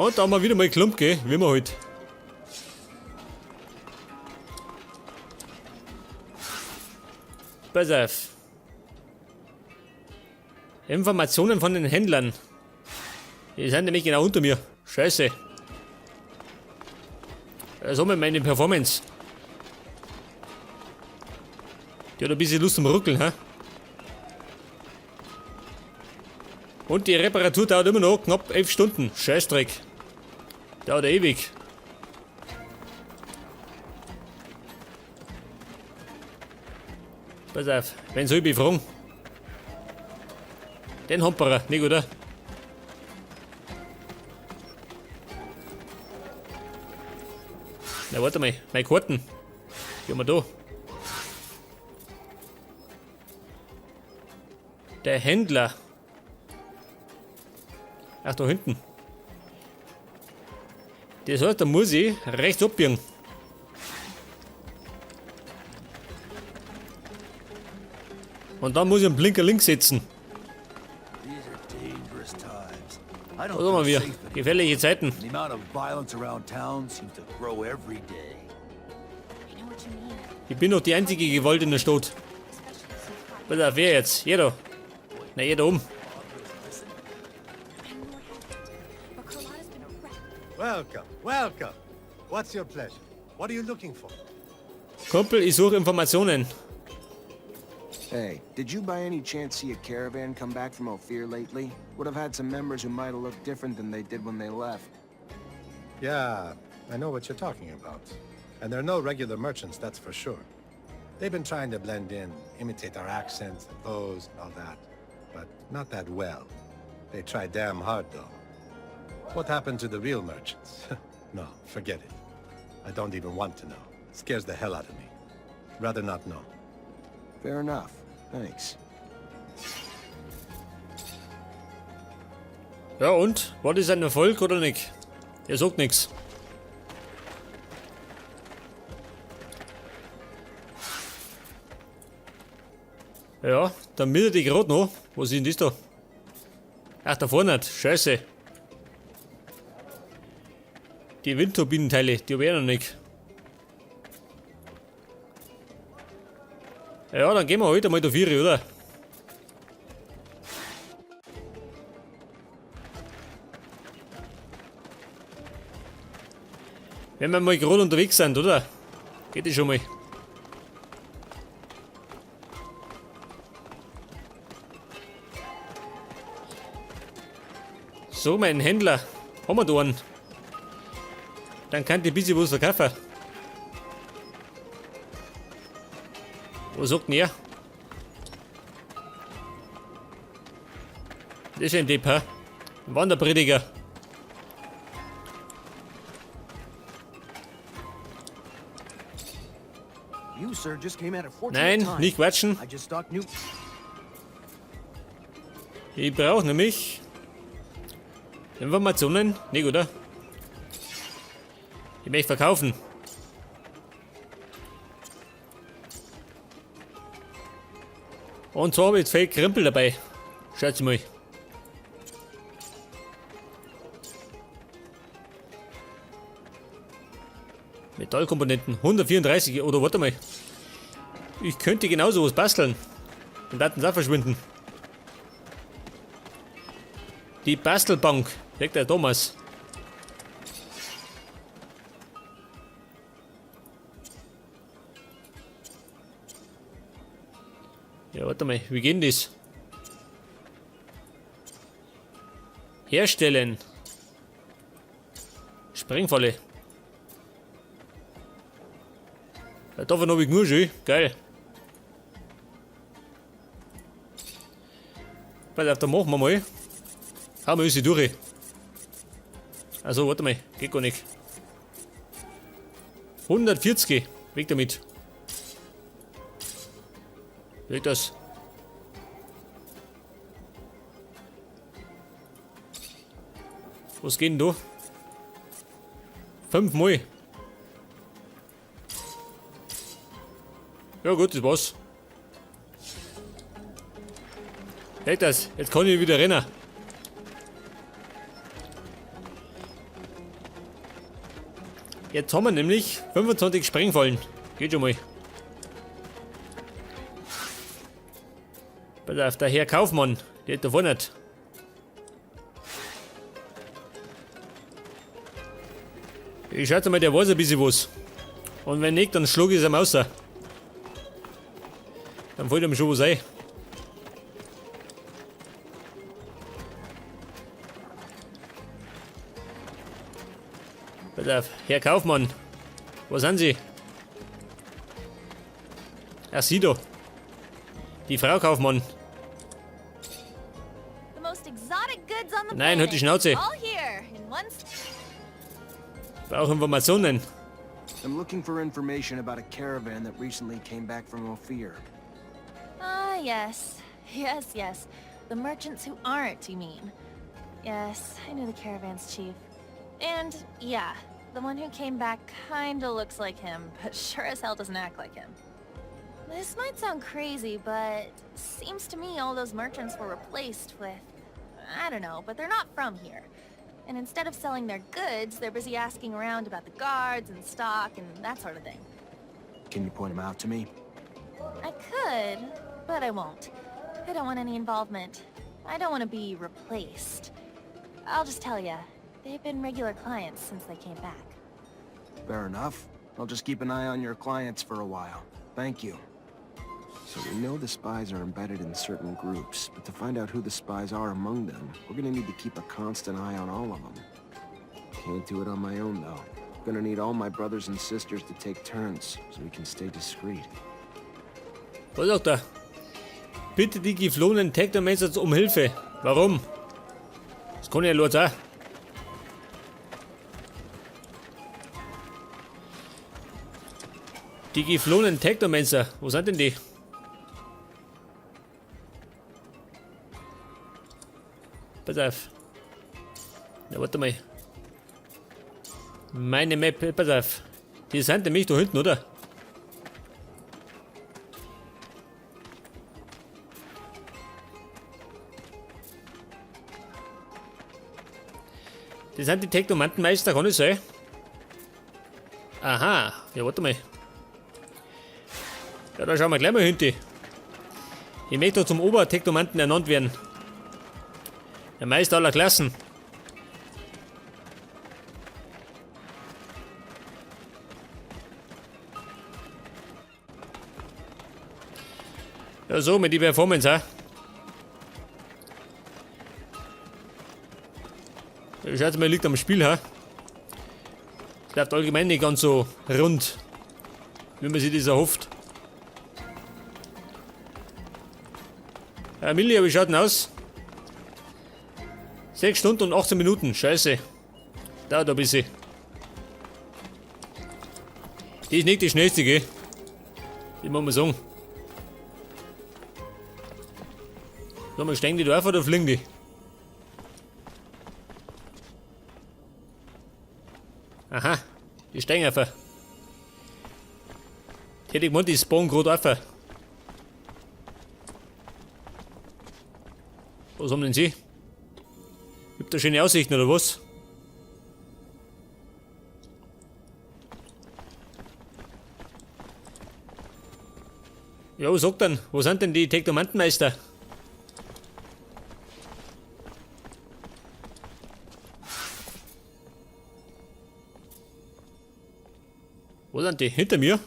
Und da haben wir wieder mal Klump, gell? Wie immer halt. Pass auf. Informationen von den Händlern. Die sind nämlich genau unter mir. Scheiße. So mit meine Performance. Die hat ein bisschen Lust zum Ruckeln, hä? Und die Reparatur dauert immer noch knapp 11 Stunden. Scheißdreck. Dauert ewig. Pass auf, wenn soll ich befragen? Den Hamperer, nicht oder? Na warte mal, meine Karten. Die haben wir da. Der Händler. Ach, da hinten. Das heißt, da muss ich rechts abbiegen. Und dann muss ich einen Blinker links setzen. Was haben wir? Gefährliche Zeiten. Ich bin doch die einzige Gewalt in der Stadt. Pass auf, wer jetzt? Jeder. Na, jeder um. Welcome, welcome. What's your pleasure? What are you looking for? Kumpel, ich suche Informationen. Hey, did you by any chance see a caravan come back from Ophir lately? Would have had some members who might have looked different than they did when they left. Yeah, I know what you're talking about. And they're no regular merchants, that's for sure. They've been trying to blend in, imitate our accents, the clothes, and all that. But not that well. They try damn hard, though. What happened to the real merchants? No, forget it. I don't even want to know. It scares the hell out of me. Rather not know. Fair enough. Thanks. Ja und? War das ein Erfolg oder nicht? Er sagt nichts. Ja, dann mitte die gerade noch. Was ist denn das da? Ach, da vorne nicht. Scheiße. Die Windturbinenteile, die hab ich auch noch nicht. Ja, dann gehen wir heute mal da vier, oder? Wenn wir mal gerade unterwegs sind, oder? Geht das schon mal. So, mein Händler. Haben wir da einen? Dann kann ich ein bisschen was verkaufen. Was sagt denn er? Das ist ein Depp, hä? Ein Wanderprediger. You, sir, just came at a fortunate Nein, time. nicht quatschen. I just stocked new. Ich brauche nämlich Informationen. Nicht, oder? Ich möchte verkaufen. Und zwar habe ich jetzt viel Krempel dabei. Schaut mal. Metallkomponenten 134 oder warte mal. Ich könnte genauso was basteln. Dann werden sie auch verschwinden. Die Bastelbank, sagt der Thomas. Ja, warte mal, wie geht denn das? Herstellen. Sprengfalle. Ja, davon hab ich nur schön. Geil. Pass auf, da machen wir mal. Hauen wir uns durch. Also, warte mal, geht gar nicht. 140, weg damit. Weg das. Was geht denn da? 5 Mal. Ja gut, das war's. Weg das, jetzt kann ich wieder rennen. Jetzt haben wir nämlich 25 Sprengfallen. Geht schon mal. Pass auf, der Herr Kaufmann, der hat da vorne nicht. Ich schätze mal, der weiß ein bisschen was. Und wenn nicht, dann schlug ich es ihm raus. Dann fällt ihm schon was ein. Pass auf, Herr Kaufmann. Wo sind Sie? Ach, Sie da. Die Frau Kaufmann. The most exotic goods on the Nein, halt die planet. Schnauze. All here in one Brauche Informationen. I'm looking for information about a caravan that recently came back from Ophir. Ah, yes. Yes, yes. The merchants who aren't, you mean. Yes, I knew the caravan's chief. And, yeah, the one who came back kinda looks like him, but sure as hell doesn't act like him. This might sound crazy, but seems to me all those merchants were replaced with... I don't know, but they're not from here. And instead of selling their goods, they're busy asking around about the guards and stock and that sort of thing. Can you point them out to me? I could, but I won't. I don't want any involvement. I don't want to be replaced. I'll just tell ya, they've been regular clients since they came back. Fair enough. I'll just keep an eye on your clients for a while. Thank you. So we know the spies are embedded in certain groups, but to find out who the spies are among them, we're gonna need to keep a constant eye on all of them. Can't do it on my own, though. Gonna need all my brothers and sisters to take turns, so we can stay discreet. Was sagt er? Bitte die geflohenen Technomancers um Hilfe. Warum? Das kann ich ja los auch. Die geflohenen Technomancer. Wo sind denn die? Pass auf. Na, warte mal. Meine Map, pass auf. Die sind nämlich da hinten, oder? Das sind die Technomantenmeister, kann das sein? Aha, ja, warte mal. Ja, da schauen wir gleich mal hinten. Ich möchte doch zum Obertechnomanten ernannt werden. Der Meister aller Klassen. Ja, so mit die Performance, hä? Ich schätze mal, liegt am Spiel, hä? Es läuft allgemein nicht ganz so rund, wie man sich das erhofft. Ja, Milli, wie schaut denn aus? 6 Stunden und 18 Minuten, scheiße. Dauert ein bisschen. Die ist nicht die schnellste, gell? Ich muss mal sagen. Sag mal, steigen die da auf oder fliegen die? Aha, die steigen einfach. Die hätte ich gemeint, die spawnen gerade auf. Was haben denn sie? Gibt da schöne Aussichten oder was? Ja, was sagt denn? Wo sind denn die Technomantenmeister? Wo sind die? Hinter mir?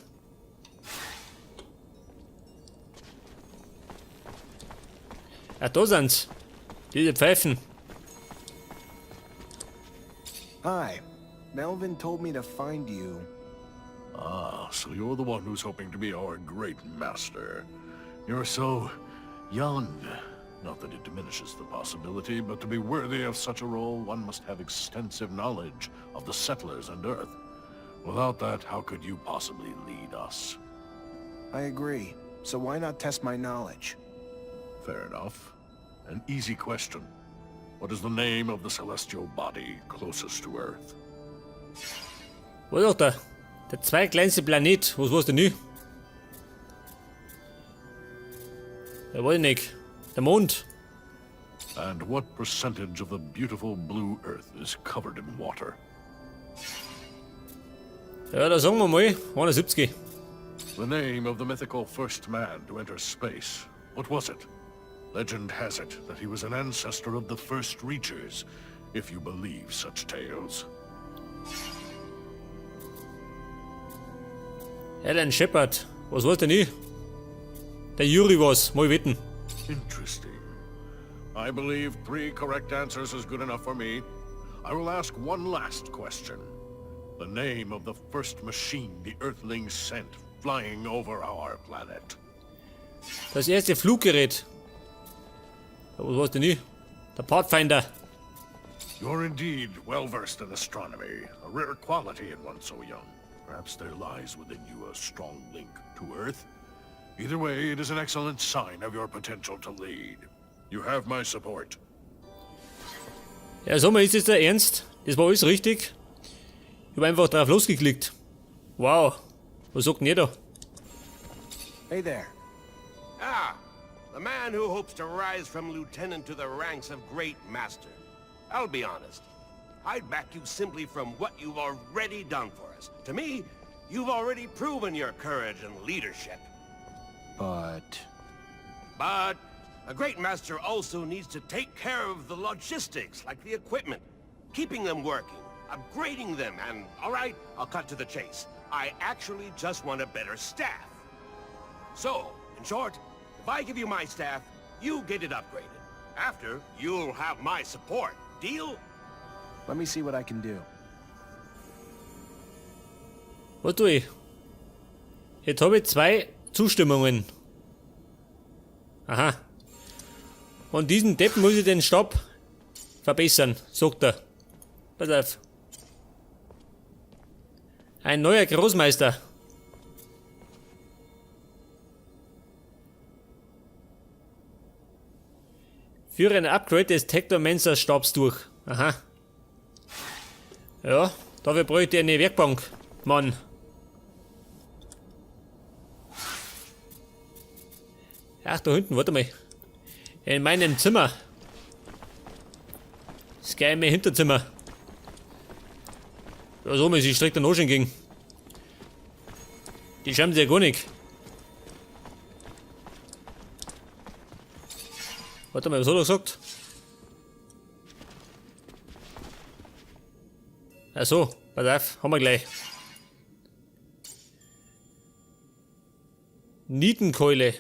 Ah, da sind's. Diese Pfeifen. Hi. Melvin told me to find you. Ah, so you're the one who's hoping to be our great master. You're so young. Not that it diminishes the possibility, but to be worthy of such a role, one must have extensive knowledge of the settlers and Earth. Without that, how could you possibly lead us? I agree. So why not test my knowledge? Fair enough. An easy question. What is the name of the celestial body closest to Earth? Was sagt er? Der zweitkleinste Planet. Was war's denn nie? Ja, weiß ich nicht. Der Mond. And what percentage of the beautiful blue Earth is covered in water? Ja, da sagen wir mal 71. The name of the mythical first man to enter space. What was it? Legend has it that he was an ancestor of the first Reachers, if you believe such tales. Alan Shepard. Was weiß denn ich? Der Juri was, mal wetten. Interesting. I believe three correct answers is good enough for me. I will ask one last question. The name of the first machine the Earthlings sent flying over our planet. Das erste Fluggerät. Ja, was weiß denn ich? Der Pathfinder. You're indeed well versed in astronomy, a rare quality in one so young. Perhaps there lies within you a strong link to Earth. Either way, it is an excellent sign of your potential to lead. You have my support. Ja, sag mal, ist das der Ernst? Das war alles richtig? Ich hab einfach drauf losgeklickt. Wow. Was sagt denn ihr da? Hey there. Ah, the man who hopes to rise from lieutenant to the ranks of great master. I'll be honest. I'd back you simply from what you've already done for us. To me, you've already proven your courage and leadership. But... But a great master also needs to take care of the logistics, like the equipment, keeping them working, upgrading them, and all right, I'll cut to the chase. I actually just want a better staff. So, in short, if I give you my staff, you get it upgraded. After, you'll have my support. Deal? Let me see what I can do. Was tue ich? Jetzt habe ich zwei Zustimmungen. Aha. Und diesen Deppen muss ich den Stab verbessern, sagt er. Pass auf. Ein neuer Großmeister. Führe ein Upgrade des Technomancer Stabs durch. Aha. Ja, dafür bräuchte ich eine Werkbank. Mann. Ach, da hinten, warte mal. In meinem Zimmer. Das geheime Hinterzimmer. Ja, so, sie streckt der Nosch entgegen. Die schauen sich ja gar nicht. Warte mal, was hat er gesagt? Ach so, pass auf, haben wir gleich. Nietenkeule.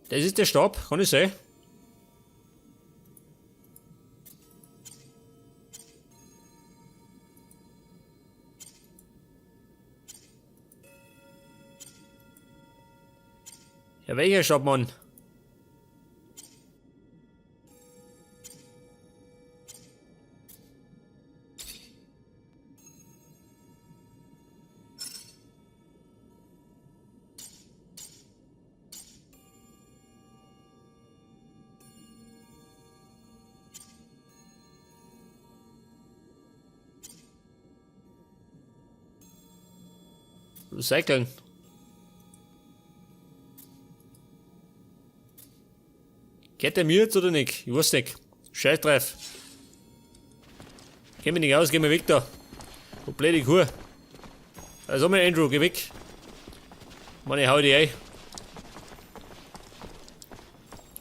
Das ist der Stab, kann ich sein? Ja, welcher Stab, Mann? Recyceln. Geht der mir jetzt oder nicht? Ich weiß nicht. Scheiß drauf. Geh mir nicht aus, geh mir weg da. Du blöde Kuh. Also mal Andrew, geh weg. Mann, ich hau dich ein.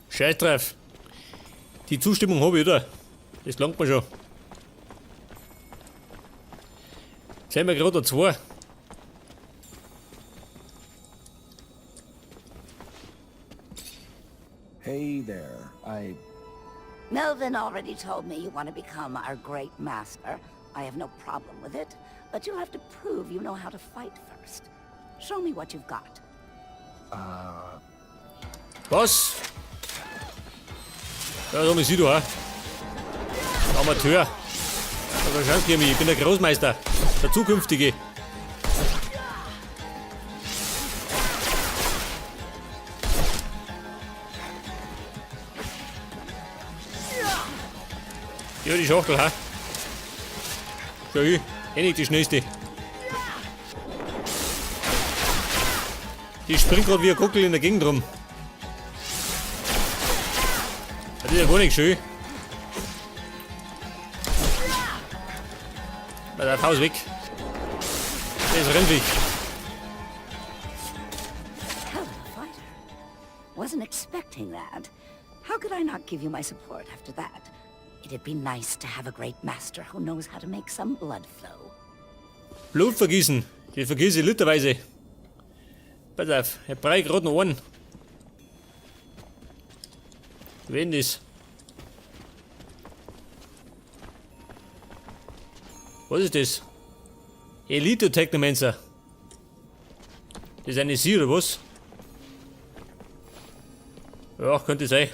Scheiß drauf. Die Zustimmung hab ich, oder? Das langt mir schon. Jetzt sind wir gerade zwei. Hey there. I... Melvin already told me you want to become our great master. I have no problem with it, but you'll have to prove you know how to fight first. Show me what you've got. Was? Ja, so sie du, ha? Amateur. Also schau mich, ich bin der Großmeister. Der zukünftige. Ja, die Schachtel, ha? Schau ich, eh nicht die schnellste. Die springt grad wie ein Gockel in der Gegend rum. Das ist ja gar nicht schön. Bei der Haus weg. Das rennt weg. Hell of a fighter. Wasn't expecting that. How could I not give you my support after that? It'd be nice to have a great master who knows how to make some blood flow. Blut vergießen. Die vergieße ich literweise. Pass auf, ich brauche gerade noch einen. Wen das? Was ist das? Elite Technomancer. Das ist eine Sie oder was? Ja, könnte sein.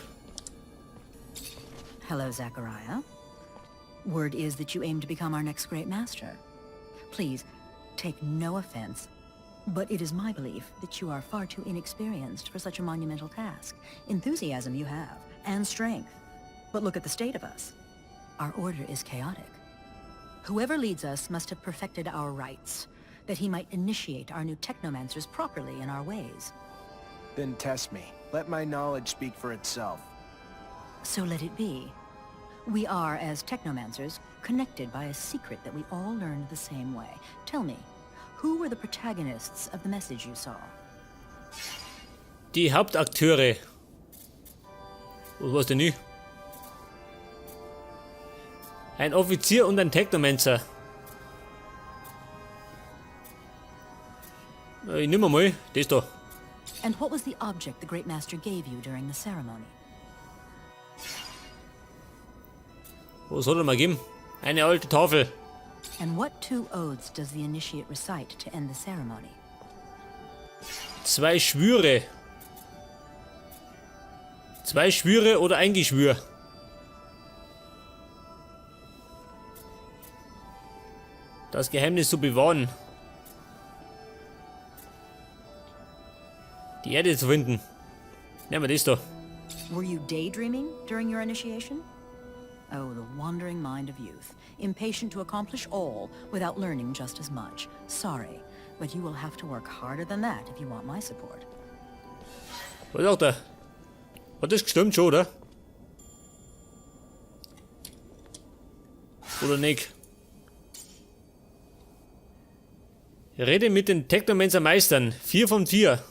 Hello, Zachariah. Word is that you aim to become our next great master. Please, take no offense, but it is my belief that you are far too inexperienced for such a monumental task. Enthusiasm you have, and strength. But look at the state of us. Our order is chaotic. Whoever leads us must have perfected our rites, that he might initiate our new technomancers properly in our ways. Then test me. Let my knowledge speak for itself. So let it be. We are, as technomancers, connected by a secret that we all learned the same way. Tell me, who were the protagonists of the message you saw? Die Hauptakteure. Was war's denn nie? Ein Offizier und ein Technomancer. Ich nehme mal das da. And what was the object the Great Master gave you during the ceremony? Was hat er mir gegeben? Eine alte Tafel. And what two oaths does the initiate recite to end the ceremony? Zwei Schwüre. Zwei Schwüre oder ein Geschwür. Das Geheimnis zu bewahren. Die Erde zu finden. Nehmen wir das da. Were you daydreaming during your initiation? Oh, the wandering mind of youth, impatient to accomplish all without learning just as much. Sorry, but you will have to work harder than that if you want my support. Was sagt er? Hat das gestimmt schon, oder? Oder nicht? Rede mit den Technomancer Meistern. 4 von 4.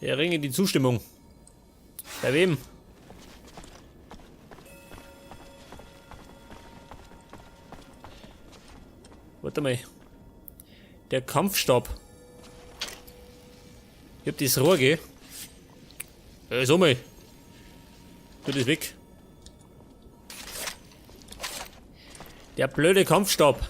Erringe die Zustimmung. Bei wem? Warte mal. Der Kampfstab. Ich hab das Rohr, gell? So mal. Tu das weg. Der blöde Kampfstab.